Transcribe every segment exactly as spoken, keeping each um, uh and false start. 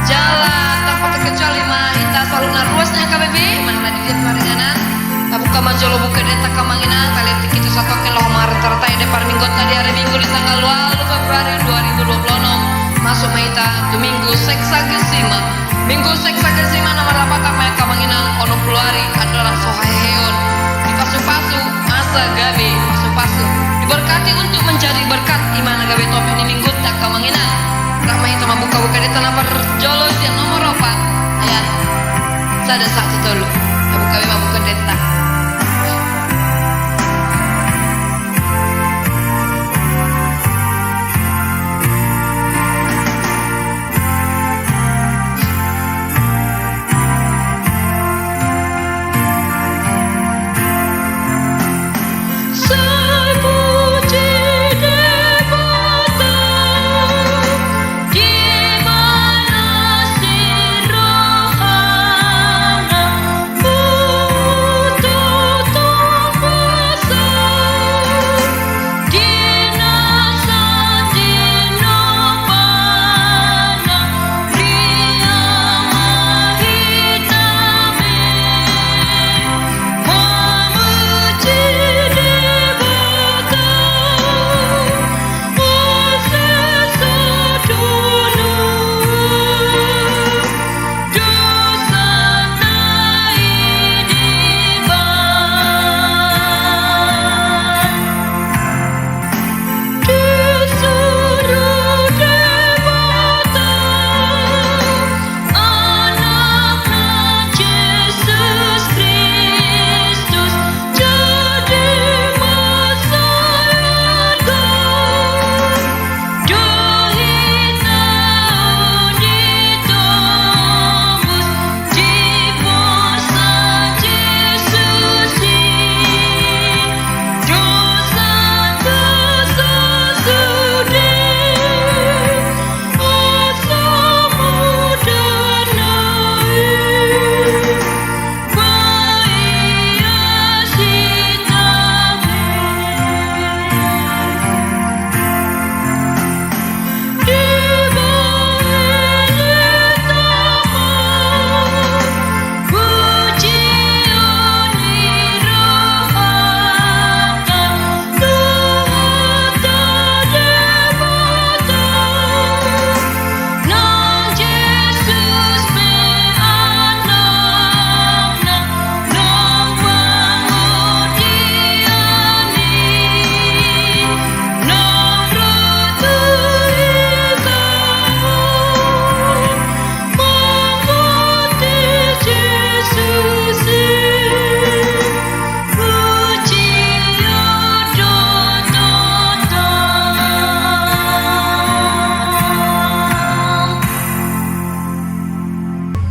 Jala tanpa terkecuali ma hita saluhutna ruas ni H K B P, manang na di dia paringanan. Tabuka ma jolo buku denta angka amang inang, talehon tingki tu satoke laho martartai di parmingguanta di ari Minggu di tanggal dua puluh Februari dua ribu dua puluh enam. Masuk ma hita tu Minggu Sexagesima. Minggu Sexagesima na marlapatan ma i angka amang inang onom pulu ari, andorang so haheheon. Dipasupasu asa gabe pasupasu. Diberkati untuk menjadi berkat, i ma na gabe topik ni Minggunta angka amang inang. Rap ma hita mambuka buku denta na parjolo sian nomor opat ayat sada sahat tu tolu. Tabuka be ma buku denta.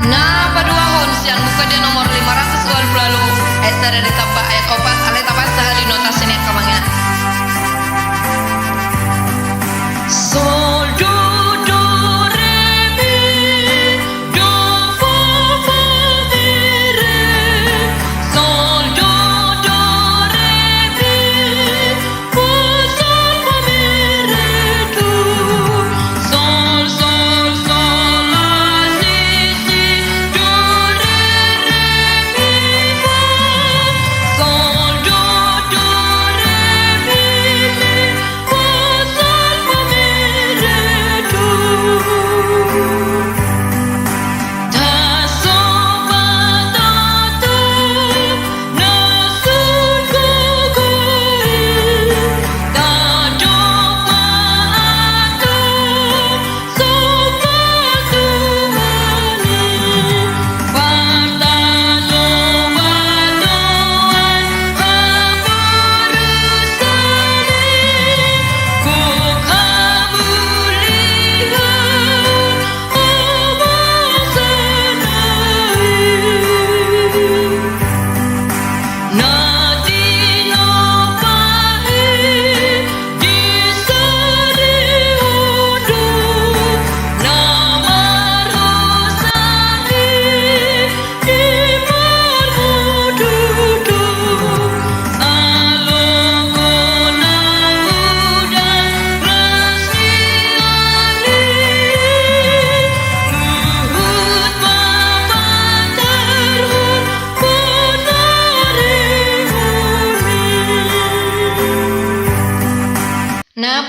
Na paduahon sian buku dia nomor lima ratus dua puluh lalu, ayat sada ditambah ayat opat, alai tabaen sahali notasi ni angka amang inang. Sol, do, do, re, mi, do, fa, fa, mi, re. Sol, do, do, re, mi,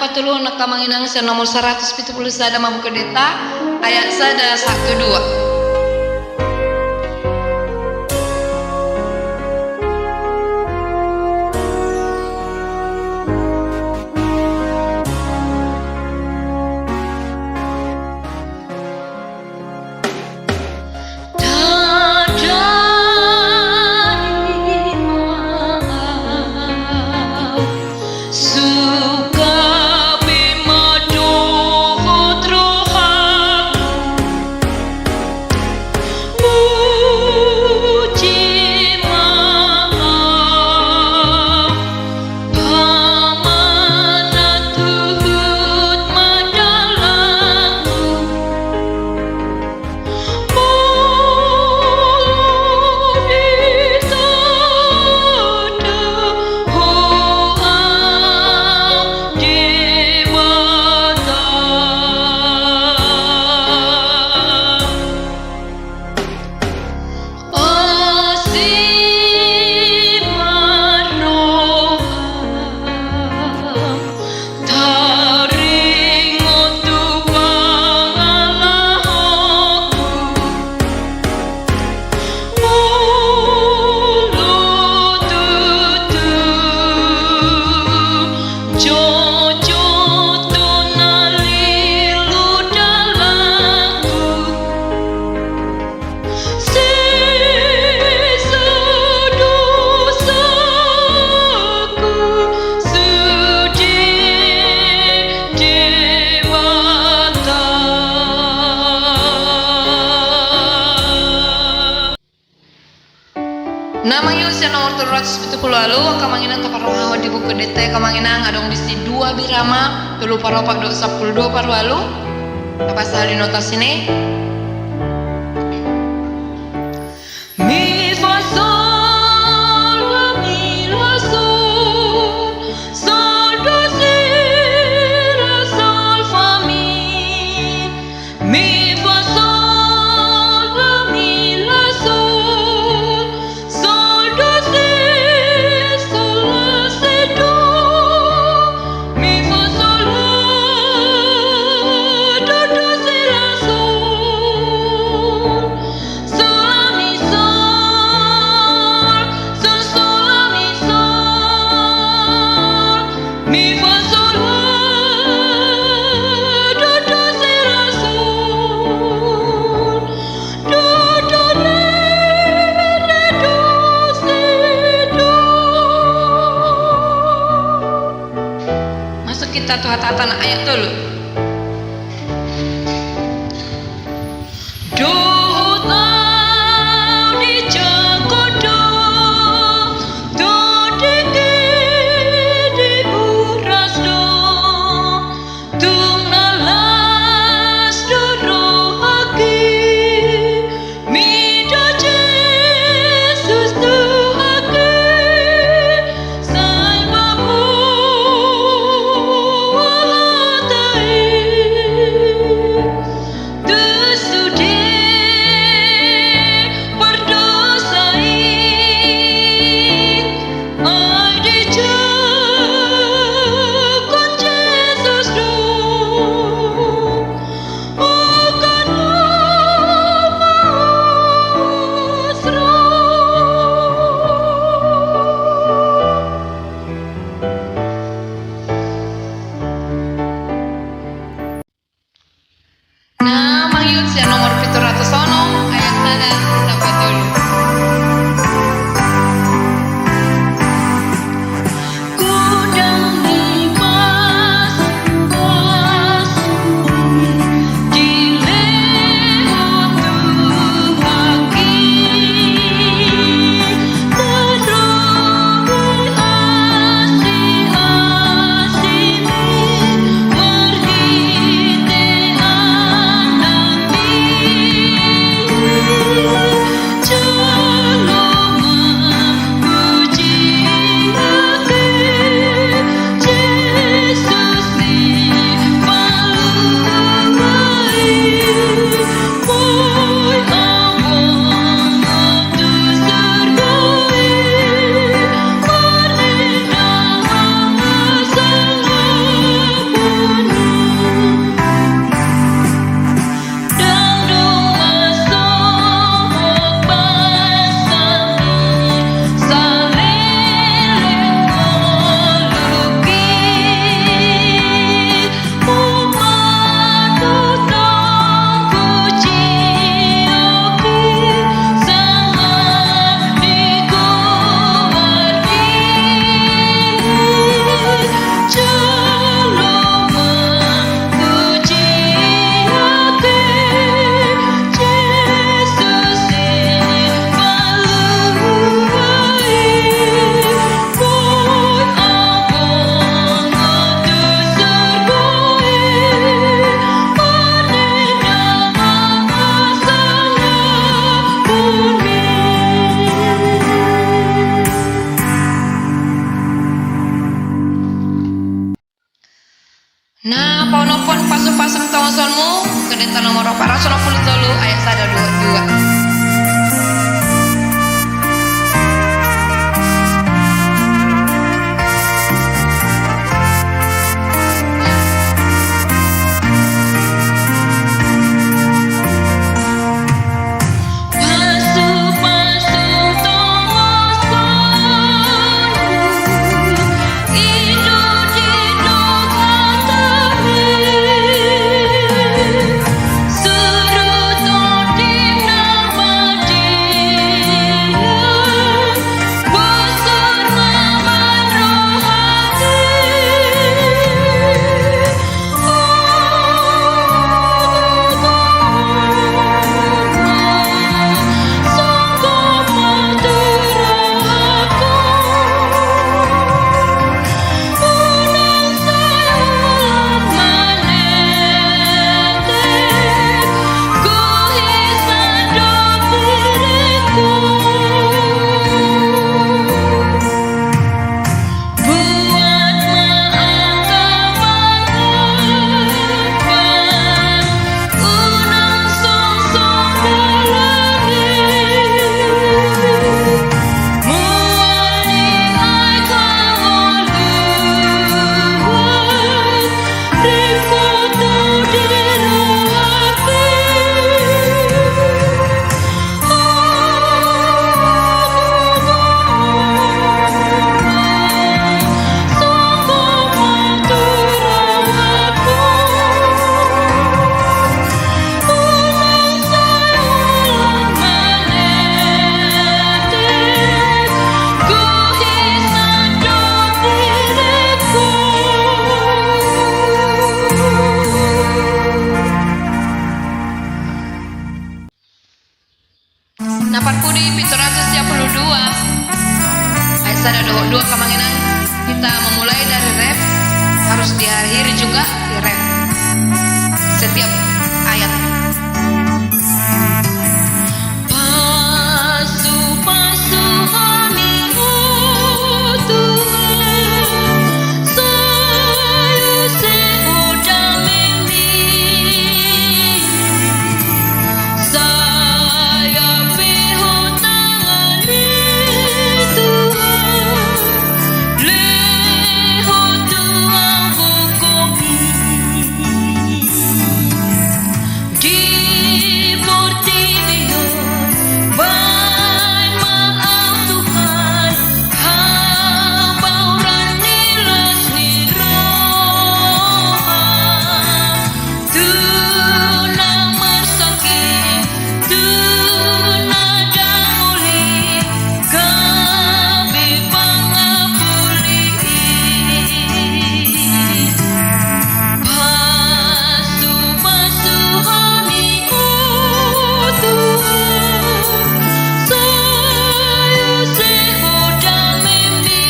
Patoluhon, angka amang inang, sian nomor saratus pitu pulu sada, mambuka deta, ayat sada sahat tu dua. Tadai ma au, suka be ma dohot rohangku. Puji ma au, Amanta huhut ma dalanku. Molo ditanda Ho, Debata. Asi ma roham taringot tu pangalahonku. Molo tutu jotjot do na lilu dalanku, sesa dosaku sude Debata. Na mangihut sian nomor tolu ratus pitu pulu ualu, angka amang inang, taparrohahon di buku deta i, angka amang inang, adong disi dua birama, tolu paropat dohot sampulu dua parualu. Tapasahali notasi i. Mi fa sol la mi la sol, sol do si la sol fa mi. Mi fa sol la mi la sol, sol do si sol la si do. Mi fa sol la do do si la sol. Sol la mi sol, sol sol la mi sol. Mi fa sol la do do si la sol, do do re re do si do. Masuk hita tu hatahata na ayat tolu. Dohot au dijangkon do, tondihi diuras do, tung na las do rohangki, mida Jesus Tuhanki, sai paboa hata i. Nah, pahonophon pasupasu ni tongosonmu, Pendeta nomor empat ratus enam puluh tolu, ayat sada, dua, dua. Nah, parpudi pitu ratus tiga puluh dua, ayat sada dohot dua, Amang Inang. Kita memulai dari ref, harus diakhiri juga di ref. Setiap ayat. Pasu-pasu hami, o Tuhan, sai use Ho damemi. Sai ape Ho tangan ni Tuhan, lehon tu ahu gogomi. Di portibi on, baen ma ahu Tuhan, habaoran ni las ni roham. Tu na marsangkit, tu na dangoli, gabe pangapuli. Pasu-pasu hami, o Tuhan, sai use Ho damemi.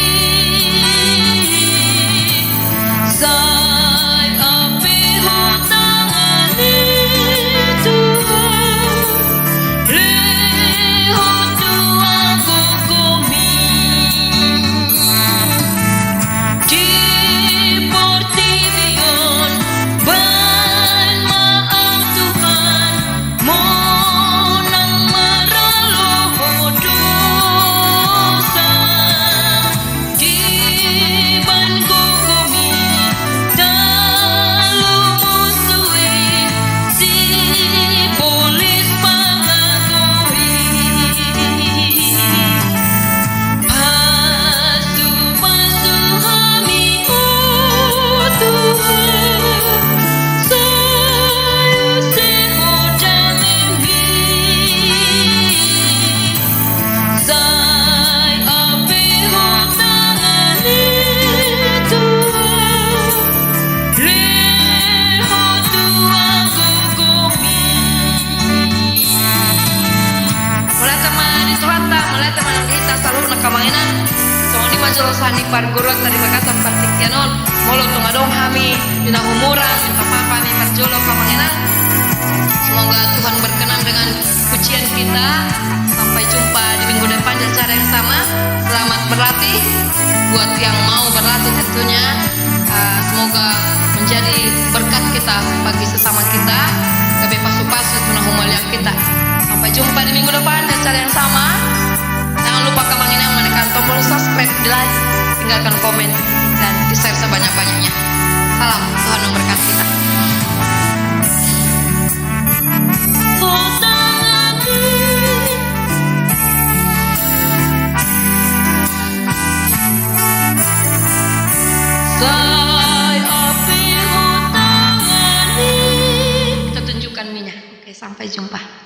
Sai ape Ho tangan ni Tuhan, lehon tu ahu gogomi. Di portibi on, baen ma ahu Tuhan, monang maralo Ho dosa. Dibaen gogomi, talu musu i, sibolis pangago i. Pasu-pasu hami, o Tuhan, sai use Ho damemi. Sai ape Ho tangan ni Tuhan, lehon tu ahu gogomi. Mauliate ma di Tuhanta, mauliate ma di hita saluhutna, Amang Inang. Songon i ma jolo sahat ni parguruanta di bagasan partingkian on. Molo tung adong hami di na humurang, minta maaf hami parjolo, Amang Inang. Semoga Tuhan berkenan dengan pujian kita. Sampai jumpa di minggu depan di acara yang sama. Selamat berlatih. Buat yang mau berlatih tentunya, Semoga menjadi berkat kita bagi sesama kita, gabe pasu-pasu tu na humaliang kita. Sampai jumpa di minggu depan di acara yang sama. Jangan lupa kamanginan menekan tombol subscribe, di like, tinggalkan komen, dan di share sebanyak-banyaknya. Salam, Tuhan memberkati kita. Kita tunjukkan minyak. Oke, sampai jumpa.